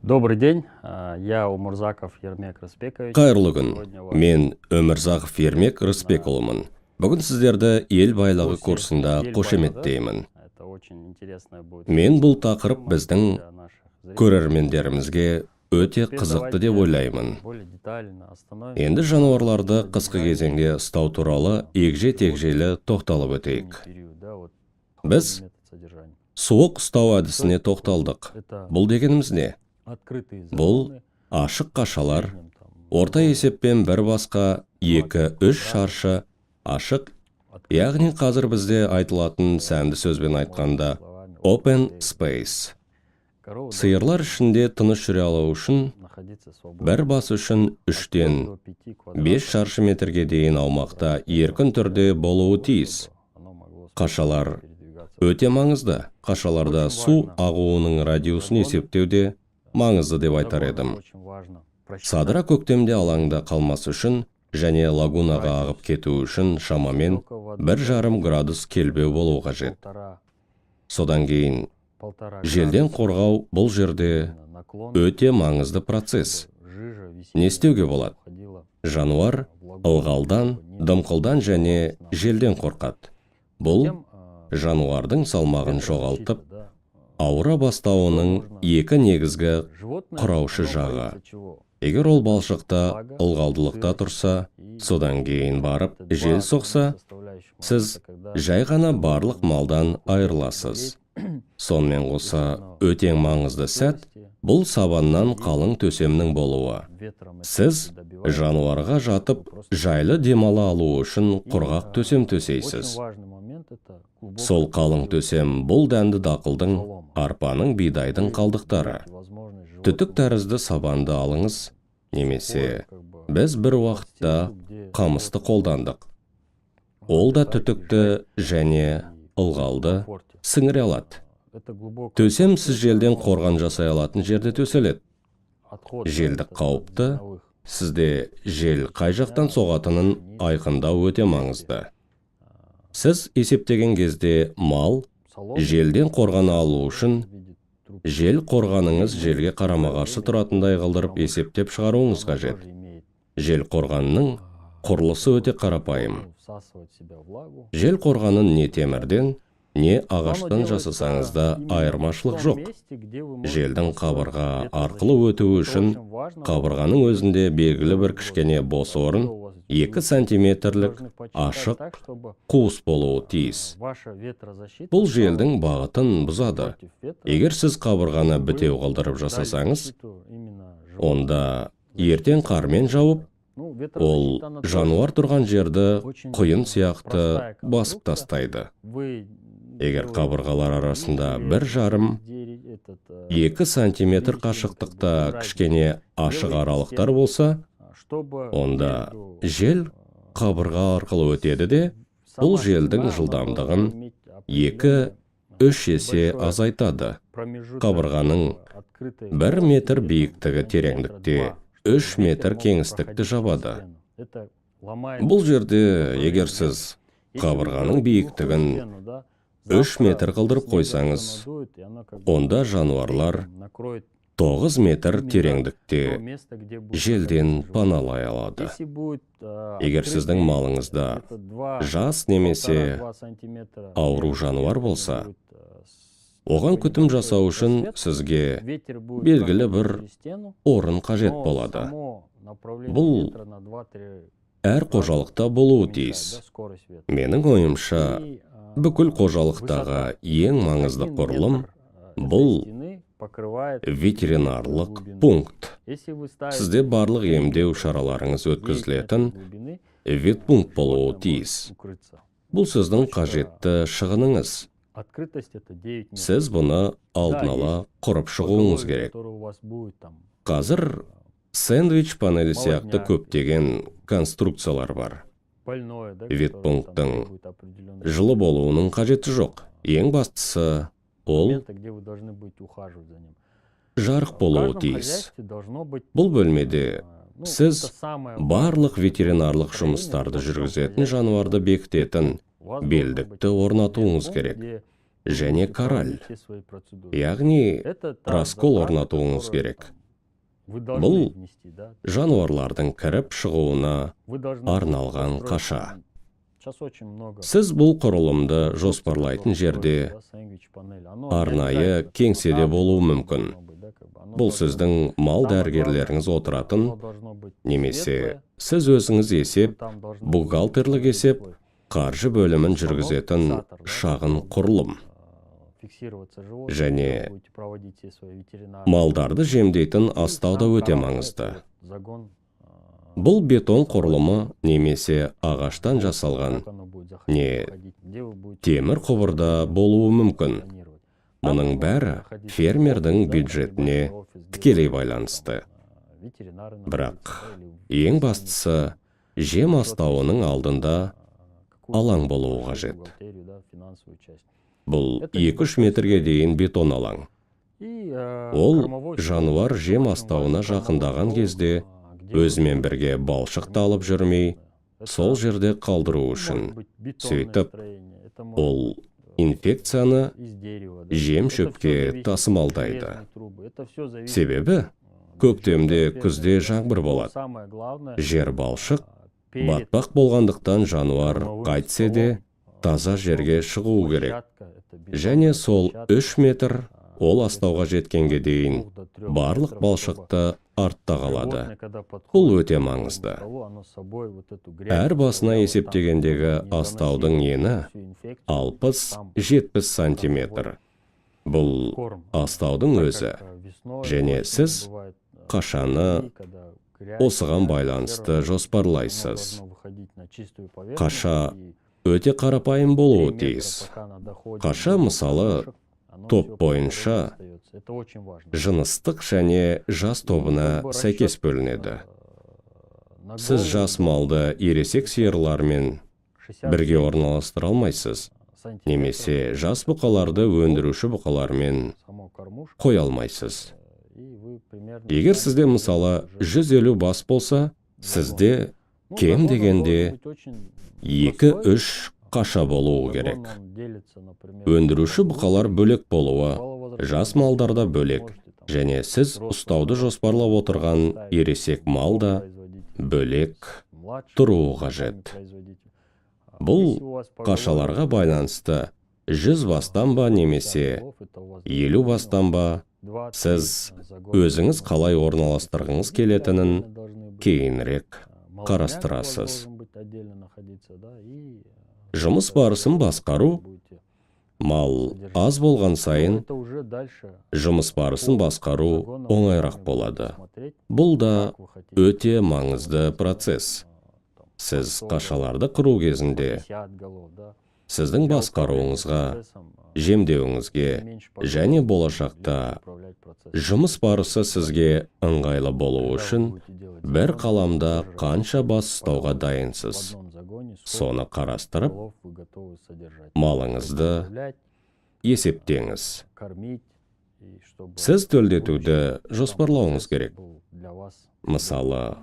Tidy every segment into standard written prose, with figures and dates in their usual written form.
Добрый день, я Умурзаков Ермек Рысбекович. Қайырлы күн. Мен Өмірзақов Ермек Рысбекұлымын. Бүгін сіздерді «Ел байлығы» курсында қошеметтеймін. Это очень интересная будет Мен бұл тақырып біздің для наших зрителей. көрермендерімізге өте қызықты деп ойлаймын. Более детально остановимся. Енді жануарларды қысқы кезеңде ұстау туралы егжей тегжейлі тоқталып өтейік. Период, да, вот, Біз метод содержания. суық ұстау әдісіне тоқталдық. Это Бұл дегеніміз не? открытые Бұл загоны, ашық қашалар, в среднем там, орта есеппен бір басқа 2-3 шаршы ашық, яғни қазір бізде айтылатын сәнді сөзбен айтқанда, словами, open space. корова Сиырлар ішінде тыныш жүре алу үшін находиться свободно. бір бас үшін үштен До 5 квадратов 5 шаршы метрге дейін аумақта еркін түрде болуы тиіс. оно могло Қашалар передвигаться. өте маңызды. Қашаларда су ағуының радиусын есептеу де маңызды деп айтар Загоны едім. очень важно просчитать. Садыра көктемде алаңда қалмас үшін және лагунаға ағып кету үшін шамамен Столько воды, 1,5 градус көлбеу болу қажет. полтора, Содан кейін полтора желден градуса қорғау бұл жерде именно наклон, өте маңызды процесс. жижа Не весенняя істеуге болады? уходила Жануар в лагуну, ылғалдан, чтобы не дымқылдан және желден қорқады. Бұл Затем, жануардың салмағын ветрозащита, жоғалтып, да, ауыра бастауының екі негізгі животное, құраушы оно жағы. боится чего? Егер ол балшықта, ылғалдылықта тұрса, содан кейін барып Это жел два соқса, основных составляющих сіз момента, когда жай ғана барлық малдан айырыласыз. Сонымен қоса, өте маңызды сәт бұл сабаннан қалың төсемнің болуы. Ветром это Сіз добивается. жануарға жатып, жайлы демала алуы үшін құрғақ төсем төсейсіз. Очень важный момент — это глубокая Сол қалың төсем бұл дәнді дақылдың, солома. арпаның, бидайдың қалдықтары. Түтік тәрізді сабанды алыңыз немесе біз бір уақытта қамысты қолдандық. Ол да түтікті және ылғалды сіңіре алады. Төсем сіз желден қорған жасай алатын жерде төселеді. Желді қауіпті, сізде жел қай жақтан соғатынын айқындау өте маңызды. Сіз есептеген кезде мал желден қорғана алу үшін жел қорғаныңыз желге қарама-қарсы тұратындай қылдырып есептеп шығаруыңыз қажет. Жел қорғанының құрылысы өте қарапайым. Жел қорғанын не темірден, не ағаштан жасасаңыз да айырмашылық жоқ. Желдің қабырға арқылы өтуі үшін қабырғаның өзінде белгілі бір кішкене бос орын, 2 сантиметрлік ашық қуыс болуы тиіс. Бұл желдің бағытын бұзады. Егер сіз қабырғаны бітеу қылдырып жасасаңыз, онда ертең қармен жауып, ол жануар тұрған жерді құйын сияқты басып тастайды. Егер қабырғалар арасында 1,5-2 сантиметр қашықтықта кішкене ашық аралықтар болса, онда жел қабырға арқылы өтеді де, бұл желдің жылдамдығын 2-3 есе азайтады. Қабырғаның 1 метр биіктігі тереңдікте 3 метр кеңістікті жабады. Бұл жерде егер сіз қабырғаның биіктігін 3 метр қылдырып қойсаңыз, онда жануарлар 9 метр тереңдікте желден паналай алады. Егер сіздің малыңызда жас немесе ауру жануар болса, оған күтім жасау үшін сізге белгілі бір орын қажет болады. Бұл әр қожалықта болуы тиіс. Менің ойымша, бүкіл қожалықтағы ең маңызды құрылым бұл ветеринарлық пункт. Сізде барлық емдеу шараларыңыз өткізілетін ветпункт болуы тиіс. Бұл сіздің қажетті шығыныңыз. Сіз бұны алдын ала құрып шығуыңыз керек. Қазір сэндвич панелі сияқты көптеген конструкциялар бар. Ветпункттың жылы болуының қажеті жоқ. Ең бастысы, ол жарық болуы тиіс. Бұл бөлмеде сіз барлық ветеринарлық жұмыстарды жүргізетін, жануарды бекітетін белдікті орнатуыңыз керек. Және кораль, яғни раскол орнатуыңыз керек. Бұл жануарлардың кіріп шығуына арналған қаша. Сіз бұл құрылымды жоспарлайтын жерде арнайы кеңседе болуы мүмкін. Бұл сіздің мал дәрігерлеріңіз отыратын немесе сіз өзіңіз есеп, бухгалтерлік есеп, қаржы бөлімін жүргізетін шағын құрылым. Және малдарды жемдейтін астау да өте маңызды. Бұл бетон құрылымы немесе ағаштан жасалған не темір құбырда болуы мүмкін. Мұның бәрі фермердің бюджетіне тікелей байланысты. Бірақ ең бастысы, жем астауының алдында алаң болуы қажет. Бұл 2-3 метрге дейін бетон алаң. Ол жануар жем астауына жақындаған кезде өзімен бірге балшықты алып жүрмей, сол жерде қалдыру үшін. Сөйтіп, ол инфекцияны жем шөпке тасымалдайды. Себебі көктемде, күзде жаңбыр болады. Жер балшық, батпақ болғандықтан, жануар қайтсе де таза жерге шығуы керек. Және сол 3 метр ол астауға жеткенге дейін барлық балшықты артта қалады. Бұл өте маңызды. Әр басына есептегендегі астаудың ені 60-70 сантиметр. Бұл астаудың өзі. Және сіз қашаны осыған байланысты жоспарлайсыз. Қаша өте қарапайым болуы тиіс. Қаша, мысалы, топ бойынша жыныстық және жас тобына сәйкес бөлінеді. Сіз жас малды ересек сиырлармен бірге орналастыра алмайсыз немесе жас бұқаларды өндіруші бұқалармен қоя алмайсыз. Егер сізде, мысалы, 150 бас болса, сізде кем дегенде 2-3 қаша болуы керек. Өндіруші бұқалар бөлек болуы, жас малдарда бөлек және сіз ұстауды жоспарлап отырған ересек мал да бөлек тұруы қажет. Бұл қашаларға байланысты 100 бастан ба немесе 50 бастан ба, сіз өзіңіз қалай орналастырғыңыз келетінін кейінірек қарастырасыз. Жұмыс барысын басқару. Мал аз болған сайын, жұмыс барысын басқару оңайырақ болады. Бұл да өте маңызды процесс. Сіз қашаларды құру кезінде сіздің басқаруыңызға, жемдеуіңізге және болашақта жұмыс барысы сізге ыңғайлы болуы үшін бір қаламда қанша бас ұстауға дайынсыз, соны қарастырып, малыңызды есептеңіз. Сіз төлдетуді жоспарлауыңыз керек. Мысалы,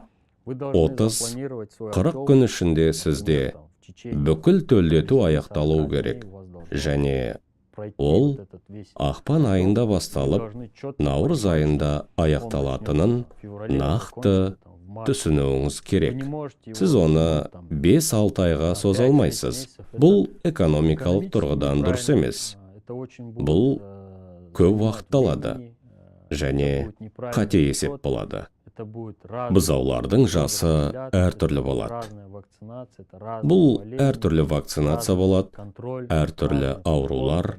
30-40 күн ішінде сізде бүкіл төлдету аяқталуы керек және ол ақпан айында басталып, наурыз айында аяқталатынын нақты түсінуіңіз керек. Сіз оны 5-6 айға соза алмайсыз. Бұл экономикалық тұрғыдан дұрыс емес. Бұл көп уақыт алады және қате есеп болады. Бұзаулардың жасы әртүрлі болады. Бұл әртүрлі вакцинация болады, әртүрлі аурулар,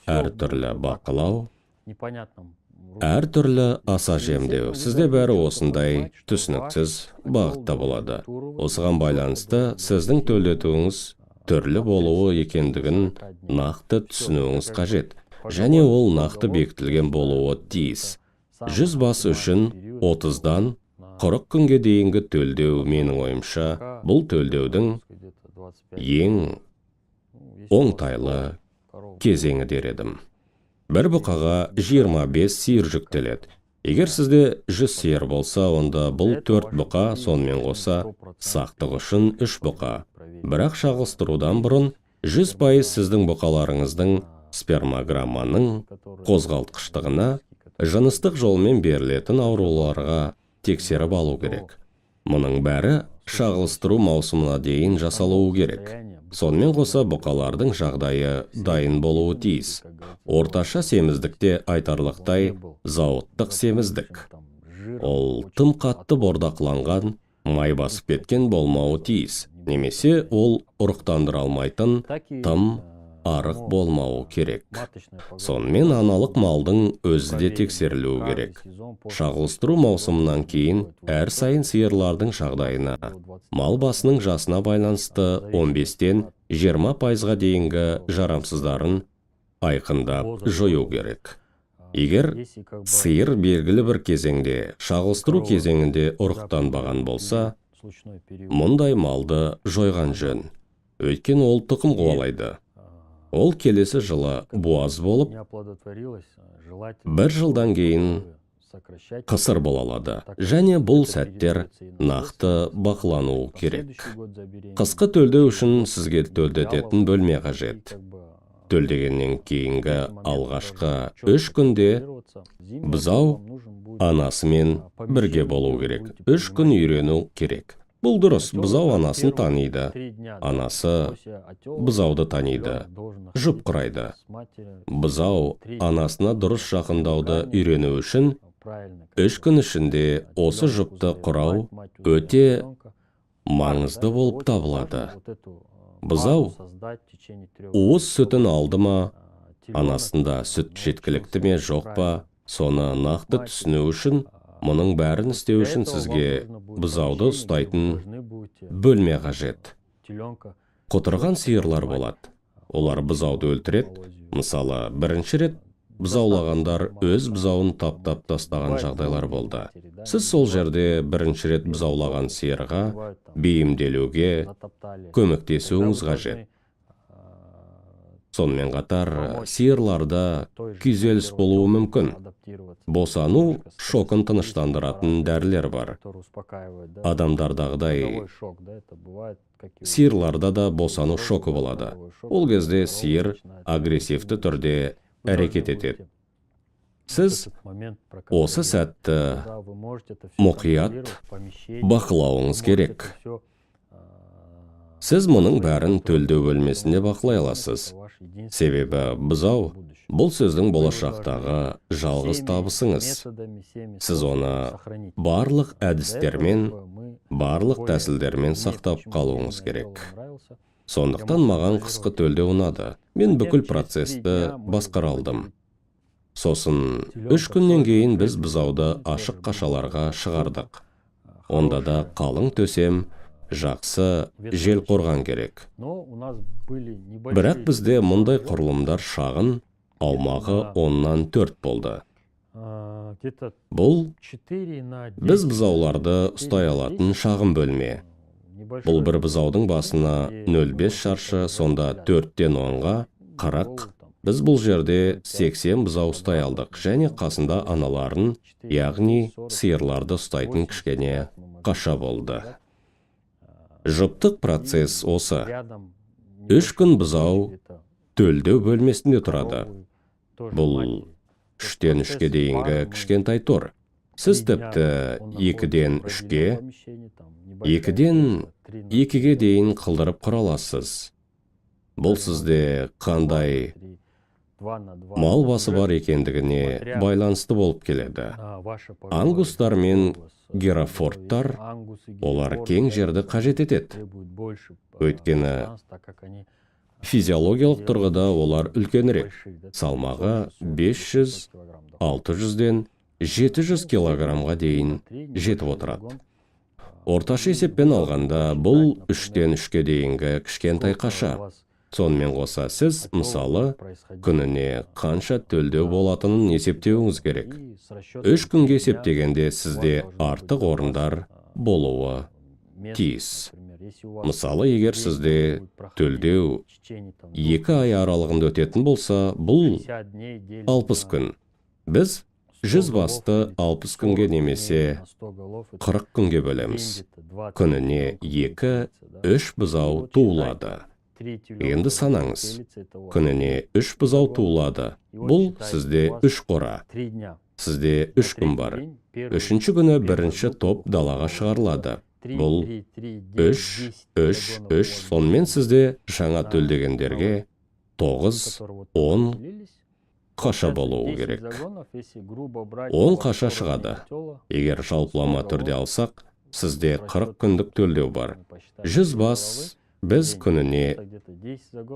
әртүрлі бақылау, әртүрлі аса жемдеу. Сізде бәрі осындай түсініксіз бағытта болады. Осыған байланысты сіздің төлдетуіңіз түрлі болуы екендігін нақты түсінуіңіз қажет және ол нақты бекітілген болуы тиіс. 100 бас үшін 30-дан 40 күнге дейінгі төлдеу, менің ойымша, бұл төлдеудің ең оңтайлы кезеңі дер едім. Бір бұқаға 25 сиыр жүктеледі. Егер сізде 100 сиыр болса, онда бұл 4 бұқа, сонымен қоса сақтық үшін 3 бұқа. Бірақ шағылыстырудан бұрын 100% сіздің бұқаларыңыздың Спермограмманың қозғалтқыштығына, жыныстық жолмен берілетін ауруларға тексеріп алу керек. Мұның бәрі шағылыстыру маусымына дейін жасалуы керек. Сонымен қоса, бұқалардың жағдайы дайын болуы тиіс. Орташа семіздікте айтарлықтай зауыттық семіздік. Ол тым қатты бордақыланған, май басып кеткен болмауы тиіс немесе ол ұрықтандыра алмайтын тым арық болмауы керек. Сонымен, аналық малдың өзі де тексерілуі керек. Шағылыстыру маусымынан кейін әр сайын сиырлардың жағдайына мал басының жасына байланысты 15-тен 20 пайызға дейінгі жарамсыздарын айқындап жою керек. Егер сиыр белгілі бір кезеңде, шағылыстыру кезеңінде ұрықтанбаған болса, мұндай малды жойған жөн, өйткені ол тұқым қуалайды. Ол келесі жылы буаз болып, бір жылдан кейін қысыр бола алады және бұл сәттер нақты бақылануы керек. Қысқы төлдеу үшін сізге төлдететін бөлме қажет. Төлдегеннен кейінгі алғашқы 3 күнде бұзау анасымен бірге болу керек. 3 күн үйрену керек. Бұл дұрыс, бұзау анасын таниды, анасы бұзауды таниды, жұп құрайды. Бұзау анасына дұрыс жақындауды үйрену үшін 3 күн ішінде осы жұпты құрау өте маңызды болып табылады. Бұзау уыз сүтін алды ма, анасында сүт жеткілікті ме, жоқ па, соны нақты түсіну үшін, мұның бәрін істеу үшін сізге бұзауды ұстайтын бөлме қажет. Құтырған сиырлар болады. Олар бұзауды өлтіреді. Мысалы, бірінші рет бұзаулағандар өз бұзауын таптап тастаған жағдайлар болды. Сіз сол жерде бірінші рет бұзаулаған сиырға бейімделуге көмектесуіңіз қажет. Сонымен қатар, сиырларда күйзеліс болуы мүмкін. Босану шокын тыныштандыратын дәрілер бар. Адамдардағыдай, сиырларда да босану шокі болады. Ол кезде сиыр агрессивті түрде әрекет етеді. Сіз осы сәтті мұқият бақылауыңыз керек. Сіз мұның бәрін төлдеу бөлмесінде бақылай аласыз, себебі бұзау — бұл сіздің болашақтағы жалғыз табысыңыз. Сіз оны барлық әдістермен, барлық тәсілдермен сақтап қалуыңыз керек. Сондықтан маған қысқы төлдеу ұнады. Мен бүкіл процесті басқара алдым. Сосын 3 күннен кейін біз бұзауды ашық қашаларға шығардық. Онда да қалың төсем, жақсы жел қорған керек. Бірақ бізде мұндай құрылымдар шағын, аумағы 4x10 болды. Бұл біз бұзауларды ұстай алатын шағын бөлме. Бұл бір бұзаудың басына 0,5 шаршы, сонда 4-тен 10-ға 40. Біз бұл жерде 80 бұзау ұстай алдық және қасында аналарын, яғни сиырларды ұстайтын кішкене қаша болды. Жұптық процесс осы. 3 күн бұзау төлдеу бөлмесінде тұрады. Бұл 3-тен 3-ке дейінгі кішкентай тор. Сіз тіпті 2-ден 3-ке, 2-ден 2-ге дейін қылдырып құра аласыз. Бұл сізде қандай мал басы бар екендігіне байланысты болып келеді. Ангустар мен герафордтар, олар кең жерді қажет етеді, өйткені физиологиялық тұрғыда олар үлкенірек, салмағы 500, 600-ден 700 килограммға дейін жетіп отырады. Орташа есеппен алғанда, бұл 3-тен 3-ке дейінгі кішкентай қаша. Сонымен қоса, сіз, мысалы, күніне қанша төлдеу болатынын есептеуіңіз керек. 3 күнге есептегенде, сізде артық орындар болуы тиіс. Мысалы, егер сізде төлдеу 2 ай аралығында өтетін болса, бұл 60 күн. Біз 100 басты 60 күнге немесе 40 күнге бөлеміз. Күніне 2-3 бұзау туылады. Енді санаңыз, күніне үш бұзау туылады. Бұл сізде үш қора. Сізде 3 күн бар. Үшінші күні бірінші топ далаға шығарылады. Бұл үш, үш, үш. Сонымен, сізде жаңа төлдегендерге 9, 10 қаша болуы керек. 10 қаша шығады. Егер жалпылама түрде алсақ, сізде 40 күндік төлдеу бар. 100 бас. Біз күніне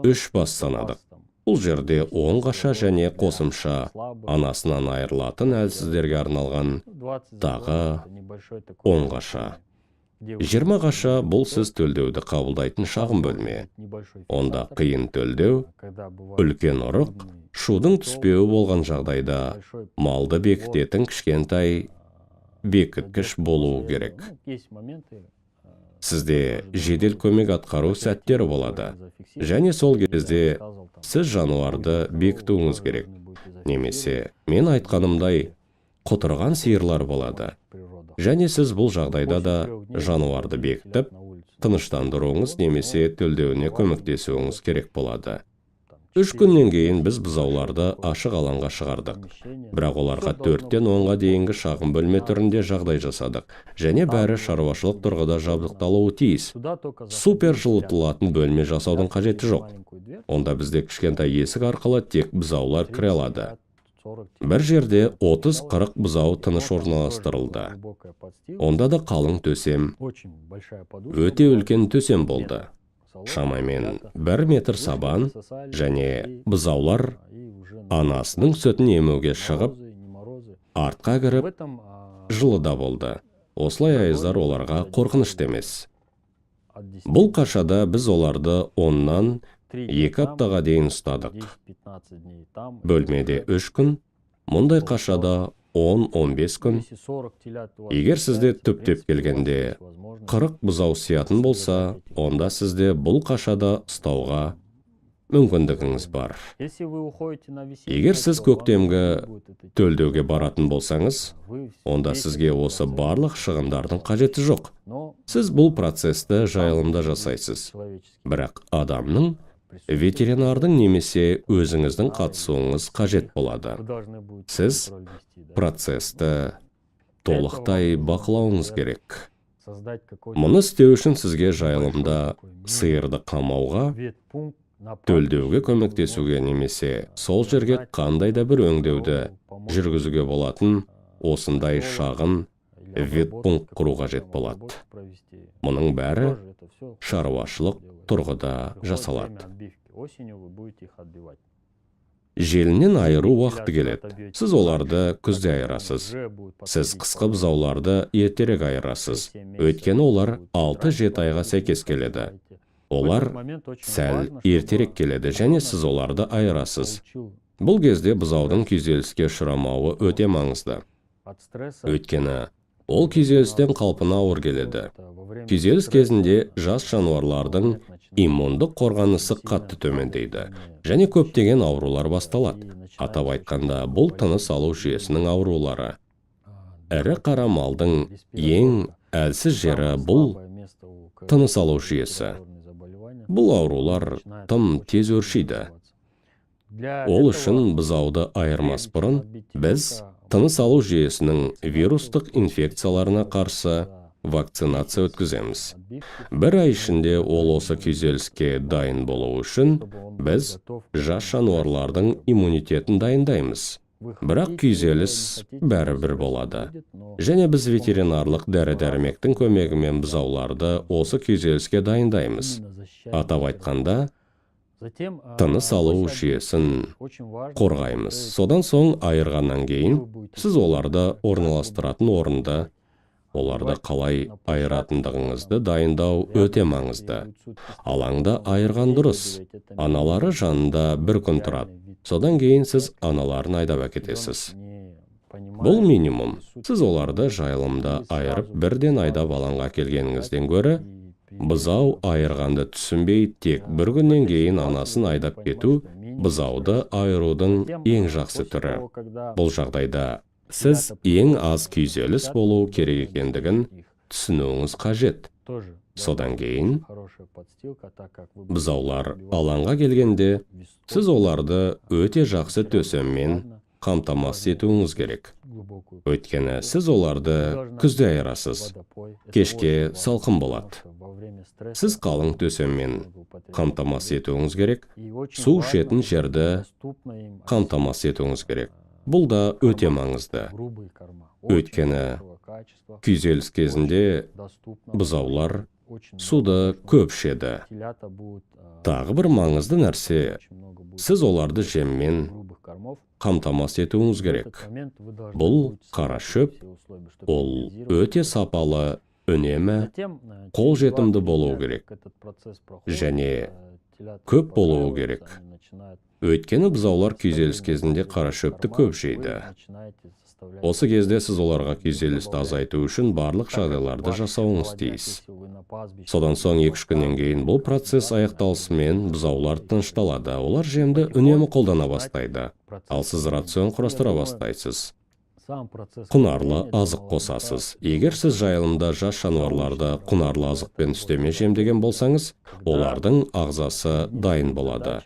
үш бас санадық. Бұл жерде 10 қаша және қосымша анасынан айырылатын әлсіздерге арналған тағы 10 қаша, 20 қаша. Бұл сіз төлдеуді қабылдайтын шағын бөлме. Онда қиын төлдеу, үлкен ұрық, шудың түспеуі болған жағдайда малды бекітетін кішкентай бекіткіш болуы керек. Сізде жедел көмек атқару сәттері болады және сол кезде сіз жануарды бекітуіңіз керек немесе мен айтқанымдай, құтырған сиырлар болады және сіз бұл жағдайда да жануарды бекітіп, тыныштандыруыңыз немесе төлдеуіне көмектесуіңіз керек болады. 3 күннен кейін біз бұзауларды ашық алаңға шығардық, бірақ оларға 4-тен 10-ға дейінгі шағын бөлме түрінде жағдай жасадық және бәрі шаруашылық тұрғыда жабдықталуы тиіс. Супер жылытылатын бөлме жасаудың қажеті жоқ. Онда бізде кішкентай есік арқылы тек бұзаулар кіре алады. Бір жерде 30-40 бұзау тыныш орналастырылды. Онда да қалың төсем, өте үлкен төсем болды, шамамен 1 метр сабан, және бұзаулар анасының сүтін емуге шығып, артқа кіріп, жылыда болды. Осылай аяздар оларға қорқынышты емес. Бұл қашада біз оларды 10-нан 2 аптаға дейін ұстадық. Бөлмеде 3 күн, мұндай қашада 10-15 күн. Егер сізде түптеп келгенде 40 бұзау сиятын болса, онда сізде бұл қашада ұстауға мүмкіндігіңіз бар. Егер сіз көктемгі төлдеуге баратын болсаңыз, онда сізге осы барлық шығындардың қажеті жоқ. Сіз бұл процесті жайылымда жасайсыз, бірақ адамның, ветеринардың немесе өзіңіздің қатысуыңыз қажет болады. Сіз процесті толықтай бақылауыңыз керек. Мұны істеу үшін сізге жайылымда сиырды қамауға, төлдеуге көмектесуге немесе сол жерге қандай да бір өңдеуді жүргізуге болатын осындай шағын ветпункт құру қажет болады. Мұның бәрі шаруашылық тұрғыда жасалады. Желіннен айыру уақыты келеді. Сіз оларды күзде айырасыз. Сіз қысқы бұзауларды ертерек айырасыз, өйткені олар 6-7 айға сәйкес келеді. Олар сәл ертерек келеді және сіз оларды айырасыз. Бұл кезде бұзаудың күйзеліске ұшырамауы өте маңызды, өйткені ол күйзелістен қалпына ауыр келеді. Күйзеліс кезінде жас жануарлардың иммундық қорғанысы қатты төмендейді және көптеген аурулар басталады. Атап айтқанда, бұл тыныс алу жүйесінің аурулары. Ірі қара малдың ең әлсіз жері — бұл тыныс алу жүйесі. Бұл аурулар тым тез өршиді. Ол үшін бұзауды айырмас бұрын біз тыныс алу жүйесінің вирустық инфекцияларына қарсы вакцинация өткіземіз. Бір ай ішінде ол осы күйзеліске дайын болуы үшін біз жас жануарлардың иммунитетін дайындаймыз. Бірақ күйзеліс бәрібір болады және біз ветеринарлық дәрі-дәрмектің көмегімен бұзауларды осы күйзеліске дайындаймыз. Атап айтқанда, тыныс алу жүйесін қорғаймыз. Содан соң, айырғаннан кейін, сіз оларды орналастыратын орынды, оларды қалай айыратындығыңызды дайындау өте маңызды. Алаңда айырған дұрыс. Аналары жанында бір күн тұрады, содан кейін сіз аналарын айдап әкетесіз. Бұл минимум. Сіз оларды жайылымда айырып, бірден айдап алаңға келгеніңізден гөрі, бұзау айырғанды түсінбей, тек бір күннен кейін анасын айдап кету — бұзауды айырудың ең жақсы түрі. Бұл жағдайда сіз ең аз күйзеліс болуы керек екендігін түсінуіңіз қажет. Содан кейін бұзаулар алаңға келгенде, сіз оларды өте жақсы төсеммен қамтамасыз етуіңіз керек, өйткені сіз оларды күзде айырасыз, кешке салқын болады. Сіз қалың төсеммен қамтамасыз етуіңіз керек, су ішетін жерді қамтамасыз етуіңіз керек. Бұл да өте маңызды, өйткені күйзеліс кезінде бұзаулар суды көп ішеді. Тағы бір маңызды нәрсе: сіз оларды жеммен қамтамасыз етуіңіз керек. Бұл қара шөп, ол өте сапалы, үнемі қолжетімді болуы керек және көп болуы керек, өйткені бұзаулар күйзеліс кезінде қара шөпті көп жейді. Осы кезде сіз оларға күйзелісті азайту үшін барлық жағдайларды жасауыңыз тиіс. Содан соң 2-3 күннен кейін, бұл процесс аяқталысымен, бұзаулар тынышталады, олар жемді үнемі қолдана бастайды, ал сіз рацион құрастыра бастайсыз, құнарлы азық қосасыз. Егер сіз жайылымда жас жануарларды құнарлы азықпен үстеме жемдеген болсаңыз, олардың ағзасы дайын болады.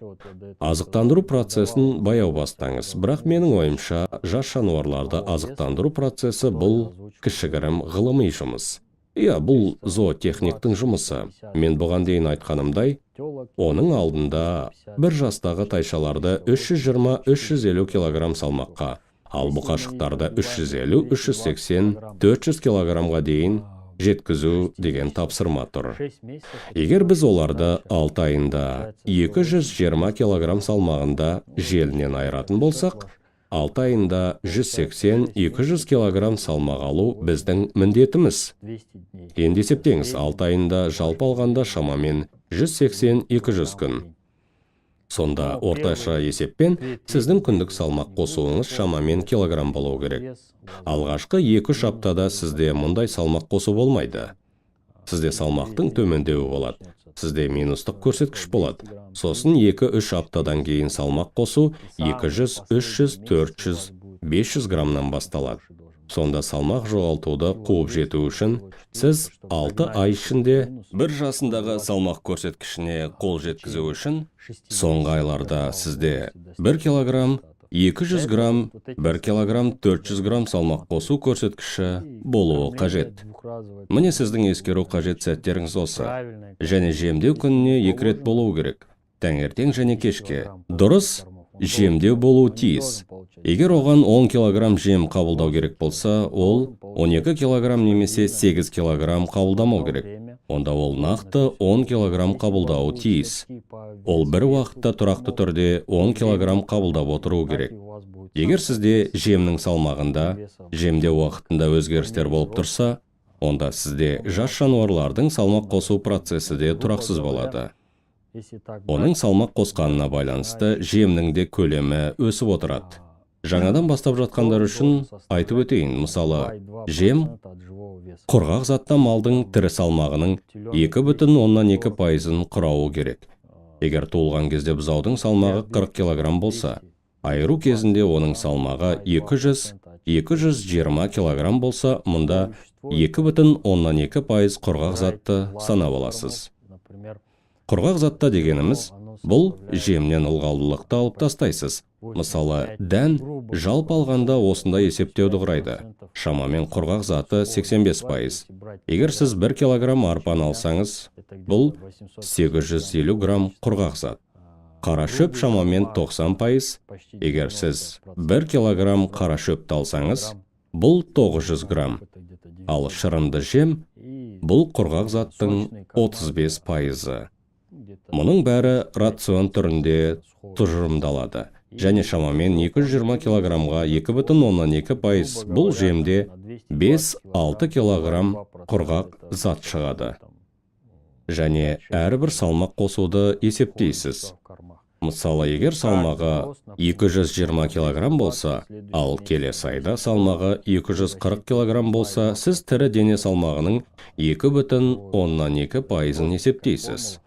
Азықтандыру процесін баяу бастаңыз. Бірақ менің ойымша, жас жануарларды азықтандыру процесі — бұл кішігірім ғылыми жұмыс. Иә, бұл зоотехниктің жұмысы. Мен бұған дейін айтқанымдай, оның алдында 1 жастағы тайшаларды 320-350 килограмм салмаққа, ал бұқашықтарды 350, 380, 400 килограммға дейін жеткізу деген тапсырма тұр. Егер біз оларды 6 айында 220 килограмм салмағында желінен айыратын болсақ, 6 айында 180-200 килограмм салмақ алу біздің міндетіміз. Енді есептеңіз: 6 айында жалпы алғанда шамамен 180-200 күн. Сонда орташа есеппен сіздің күндік салмақ қосуыңыз шамамен килограмм болуы керек. Алғашқы 2-3 аптада сізде мұндай салмақ қосу болмайды. Сізде салмақтың төмендеуі болады, сізде минустық көрсеткіш болады. Сосын 2-3 аптадан кейін салмақ қосу 200, 300, 400, 500 граммнан басталады. Сонда салмақ жоғалтуды қуып жету үшін сіз 6 ай ішінде 1 жасындағы салмақ көрсеткішіне қол жеткізу үшін соңғы айларда сізде 1 килограмм 200 грамм, 1 килограмм 400 грамм салмақ қосу көрсеткіші болуы қажет. Міне, сіздің ескеру қажет сәттеріңіз осы. Және жемдеу күніне екі рет болуы керек: таңертең және кешке. Дұрыс жемдеу болуы тиіс. Егер оған 10 килограмм жем қабылдау керек болса, ол 12 килограмм немесе 8 килограмм қабылдамау керек. Онда ол нақты 10 килограмм қабылдауы тиіс. Ол бір уақытта тұрақты түрде 10 килограмм қабылдап отыруы керек. Егер сізде жемнің салмағында жемдеу уақытында өзгерістер болып тұрса, онда сізде жас жануарлардың салмақ қосу процесі де тұрақсыз болады. Оның салмақ қосқанына байланысты жемнің де көлемі өсіп отырады. Жаңадан бастап жатқандар үшін айтып өтейін. Мысалы, жем құрғақ затта малдың тірі салмағының 2,2%-ын құрауы керек. Егер туылған кезде бұзаудың салмағы 40 килограмм болса, айыру кезінде оның салмағы 200-220 килограмм болса, мұнда 2,2% құрғақ затты санап аласыз. Құрғақ затта дегеніміз — бұл жемнен ылғалдылықты алып тастайсыз. Мысалы, дән жалпы алғанда осындай есептеуді құрайды: шамамен құрғақ заты 85%. Егер сіз 1 килограмм арпаны алсаңыз, бұл 850 грамм құрғақ зат. Қара шөп шамамен 90%. Егер сіз 1 килограмм қара шөпті алсаңыз, бұл 900 грамм. Ал шырынды жем — бұл құрғақ заттың 35%-ы. Мұның бәрі рацион түрінде тұжырымдалады. Және шамамен 220 килограммға 2,2%, бұл жемде 5-6 килограмм құрғақ зат шығады. Және әрбір салмақ қосуды есептейсіз. Мысалы, егер салмағы 220 килограмм болса, ал келесі айда салмағы 240 килограмм болса, сіз тірі дене салмағының 2,2%-ын есептейсіз.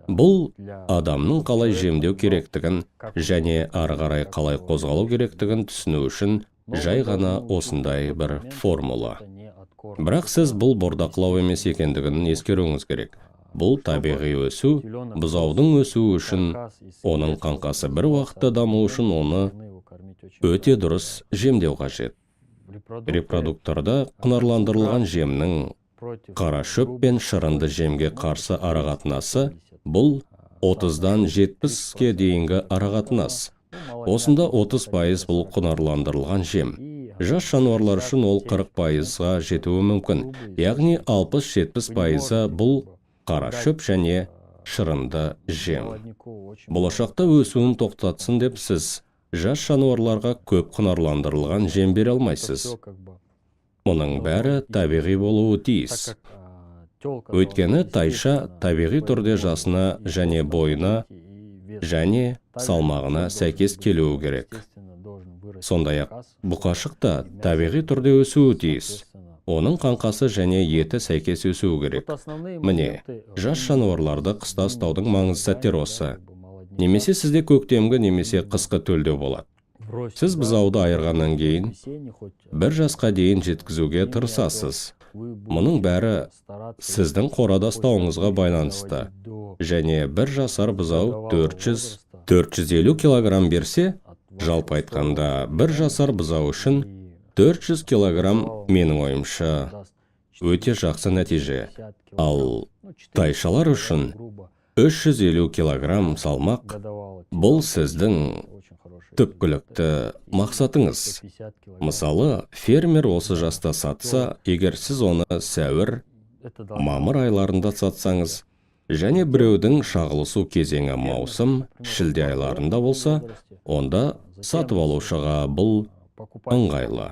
Бұл адамның қалай жемдеу керектігін және ары қарай қалай қозғалу керектігін түсіну үшін жай ғана осындай бір формула. Бірақ сіз бұл бордақылау емес екендігін ескеруіңіз керек. Бұл табиғи өсу, бұзаудың өсуі үшін, оның қаңқасы бір уақытта даму үшін оны өте дұрыс жемдеу қажет. Репродукторда құнарландырылған жемнің қара шөп пен шырынды жемге қарсы арақатынасы бұл 30-дан 70-ке дейінгі арақатынас. Осында 30% бұл құнарландырылған жем. Жас жануарлар үшін ол 40%-ға жетуі мүмкін, яғни 60-70%-ы бұл қара шөп және шырынды жем. Болашақта өсуін тоқтатсын деп сіз жас жануарларға көп құнарландырылған жем бере алмайсыз. Мұның бәрі табиғи болуы тиіс. Өйткені тайша табиғи түрде жасына және бойына және салмағына сәйкес келуі керек. Сондай-ақ бұқашық та табиғи түрде өсуі тиіс. Оның қаңқасы және еті сәйкес өсуі керек. Міне, жас жануарларды қыста ұстаудың маңызды сәттері осы. Немесе сізде көктемгі немесе қысқы төлдеу болады. Сіз бұзауды айырғаннан кейін 1 жасқа дейін жеткізуге тырысасыз. Мұның бәрі сіздің қорада ұстауыңызға байланысты. Және 1 жасар бұзау 400-450 килограмм берсе, жалпы айтқанда 1 жасар бұзау үшін 400 килограмм, менің ойымша, өте жақсы нәтиже. Ал тайшалар үшін 350 килограмм салмақ бұл сіздің түпкілікті мақсатыңыз. Мысалы, фермер осы жаста сатса, егер сіз оны сәуір, мамыр айларында сатсаңыз, және біреудің шағылысу кезеңі маусым, шілде айларында болса, онда сатып алушыға бұл ыңғайлы.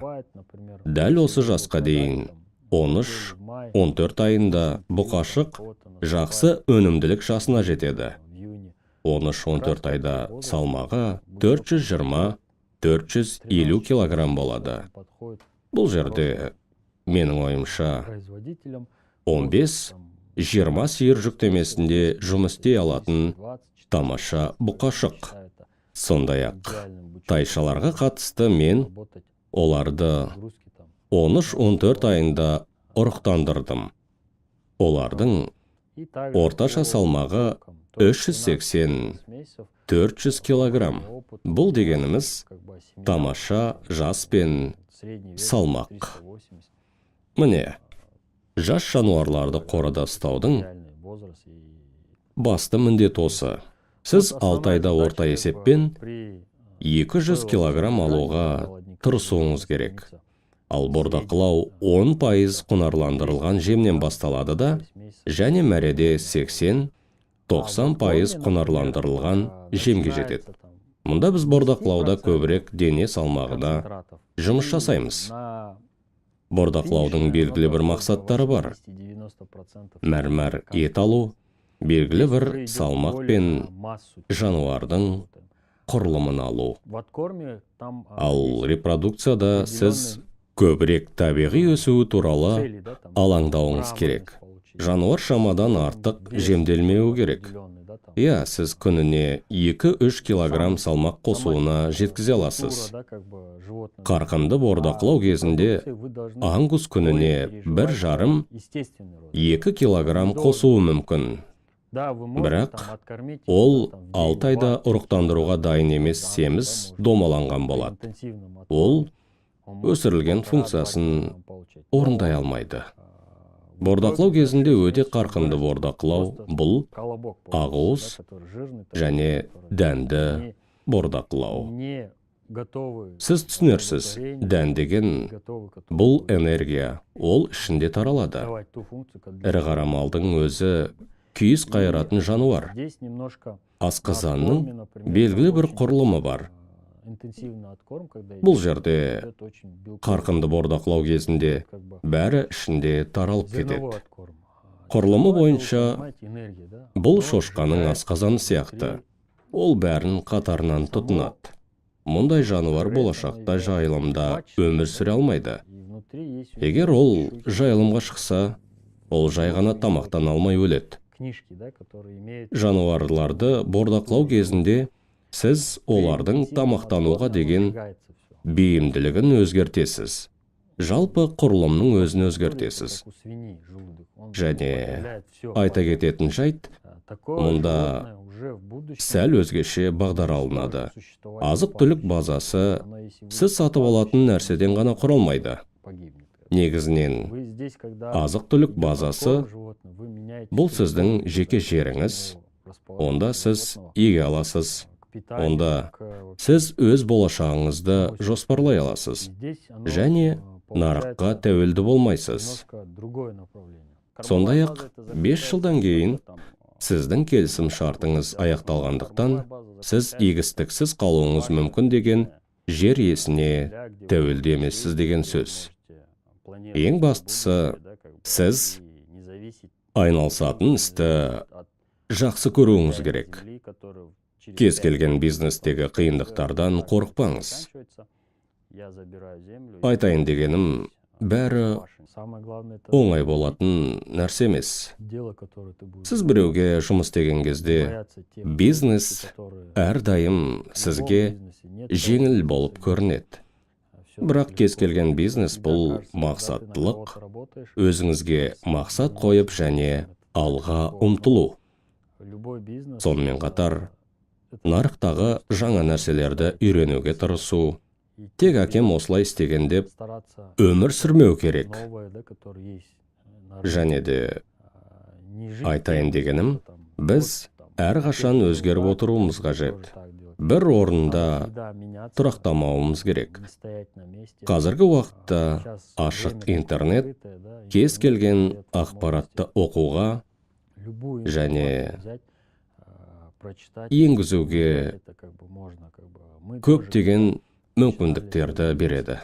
Дәл осы жасқа дейін 13-14 айында бұқашық жақсы өнімділік жасына жетеді. 13-14 айда салмағы 420-450 килограмм болады. Бұл жерде, менің ойымша, 15-20 сиыр жүктемесінде жұмыс істей алатын тамаша бұқашық. Сондай-ақ, тайшаларға қатысты мен оларды 13-14 айында ұрықтандырдым. Олардың орташа салмағы 380-400 килограмм. Бұл дегеніміз тамаша жас пен салмақ. Міне, жас жануарларды қорада ұстаудың басты міндеті осы. Сіз 6 айда орта есеппен 200 килограмм алуға тырысуыңыз керек. Ал бордақылау 10% құнарландырылған жемнен басталады да, және мәреде 80-90% құнарландырылған жемге жетеді. Мұнда біз бордақылауда көбірек дене салмағына жұмыс жасаймыз. Бордақылаудың белгілі бір мақсаттары бар. Мәрмәр ет алу, белгілі бір салмақ пен жануардың құрылымын алу. Ал репродукцияда сіз көбірек табиғи өсуі туралы алаңдауыңыз керек. Жануар шамадан артық жемделмеуі керек. Иә, сіз күніне 2-3 килограмм салмақ қосуына жеткізе аласыз. Қарқынды бордақылау кезінде ангус күніне 1,5-2 килограмм қосуы мүмкін. Бірақ ол 6 айда ұрықтандыруға дайын емес семіз домаланған болады. Ол өсірілген функциясын орындай алмайды. Бордақылау кезінде өте қарқынды бордақылау бұл ақуыз және дәнді бордақылау. Сіз түсінерсіз, дән деген бұл энергия, ол ішінде таралады. Ірі қара малдың өзі күйіс қайыратын жануар. Асқазанның белгілі бір құрылымы бар. Бұл жерде қарқынды бордақылау кезінде бәрі ішінде таралып кетеді. Құрылымы бойынша бұл шошқаның асқазаны сияқты. Ол бәрін қатарынан тұтынады. Мұндай жануар болашақта жайылымда өмір сүре алмайды. Егер ол жайылымға шықса, ол жай ғана тамақтана алмай өледі. Жануарларды бордақылау кезінде сіз олардың тамақтануға деген бейімділігін өзгертесіз. Жалпы құрылымның өзін өзгертесіз. Және айта кететін жайт, мұнда сәл өзгеше бағдар алынады. Азық-түлік базасы сіз сатып алатын нәрседен ғана құралмайды. Негізінен, азық-түлік базасы бұл сіздің жеке жеріңіз, онда сіз еге аласыз, онда сіз өз болашағыңызды жоспарлай аласыз және нарыққа тәуелді болмайсыз. Сондай-ақ, 5 жылдан кейін сіздің келісім шартыңыз аяқталғандықтан, сіз егістіксіз қалуыңыз мүмкін деген жер иесіне тәуелді емессіз деген сөз. Ең бастысы, сіз айналысатын істі жақсы көруіңіз керек. Кез келген бизнестегі қиындықтардан қорықпаңыз. Айтайын дегенім, бәрі оңай болатын нәрсе емес. Сіз біреуге жұмыс істеген кезде, бизнес әрдайым сізге жеңіл болып көрінеді. Бірақ кез келген бизнес бұл мақсаттылық, өзіңізге мақсат қойып және алға ұмтылу. Сонымен қатар, нарықтағы жаңа нәрселерді үйренуге тырысу, тек әкем осылай істеген деп өмір сүрмеу керек. Және де айтайын дегенім, біз әрқашан өзгеріп отыруымыз қажет. Бір орында тұрақтамауымыз керек. Қазіргі уақытта ашық интернет кез келген ақпаратты оқуға және енгізуге көптеген мүмкіндіктерді береді.